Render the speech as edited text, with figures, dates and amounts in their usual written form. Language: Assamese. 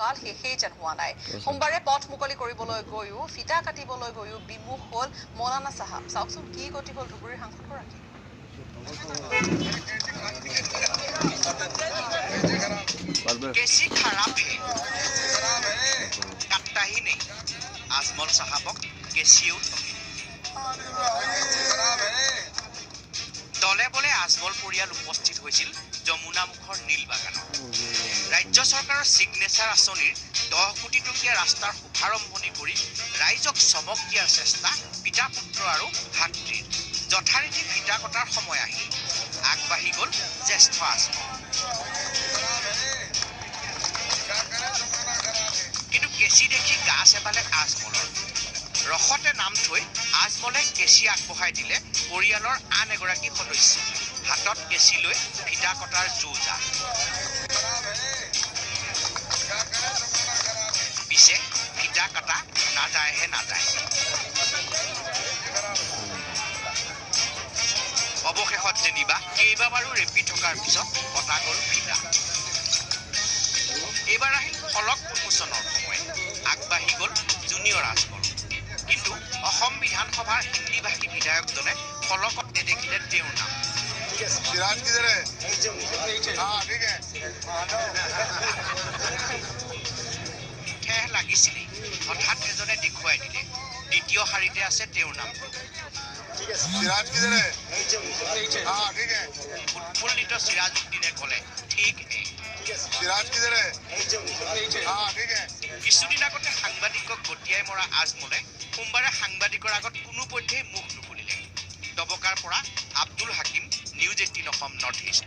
কাৰ্যকাল শেষেই যেন হোৱা নাই। সোমবাৰে পথ মুকলি কৰিবলৈ গৈও ফিটা কাটিবলৈ গৈও বিমুখ হ'ল মৌলানা চাহাব। চাওকচোন কি গতি হ'ল ধুবুৰীৰ সাংসদগৰাকী। কেঁচি খাৰাপ হে, কাট্টা হি নেই। আজমল চাহাবক কেঁচিয়েও ঠগিলে। দলে বলে আজমল পৰিয়াল উপস্থিত হৈছিল যমুনামুখৰ নীলবাগানত। ৰাজ্য চৰকাৰৰ ছিগনেচাৰ আঁচনিৰ 10 কোটি টকীয়া ৰাস্তাৰ শুভাৰম্ভণি কৰি ৰাইজক চমক দিয়াৰ চেষ্টা পিতা পুত্ৰ আৰু ভাতৃৰ। যথাৰীতি ফিটা কটাৰ সময় আহিল, আগবাঢ়ি গ'ল জ্যেষ্ঠ আজমল। কিন্তু কেঁচি দেখি গা চেবালে আজমলৰ। ৰসতে নাম থৈ আজমলে কেঁচি আগবঢ়াই দিলে পৰিয়ালৰ আন এগৰাকী সদস্য। হাতত কেঁচি লৈ ফিটা কটাৰ যো-জা। পিছে ফিটা কটা নাযায়হে নাযায়। অৱশেষত যেনিবা কেইবাবাৰো ৰেপি থকাৰ পিছত কটা গ'ল ফিটা। এইবাৰ আহিল ফলক উন্মোচনৰ সময়। আগবাঢ়ি গ'ল জুনিয়ৰ আজমল। কিন্তু অসম বিধানসভাৰ হিন্দীভাষী বিধায়কজনে ফলকত নেদেখিলে তেওঁৰ নাম। ঠেহ লাগিছিলেই, হঠাৎ এজনে দেখুৱাই দিলে দ্বিতীয় শাৰীতে আছে তেওঁৰ নামটো। উৎফুল্লিত চিৰাজুদ্দিনে ক'লে, ঠিক হে। কিছুদিন আগতে সাংবাদিকক গতিয়াই মৰা আজমলে সোমবাৰে সাংবাদিকৰ আগত কোনো পধ্যেই মুখ নুখুলিলে। ডবকাৰ পৰা Abdul Hakim, news 18 Assam north east.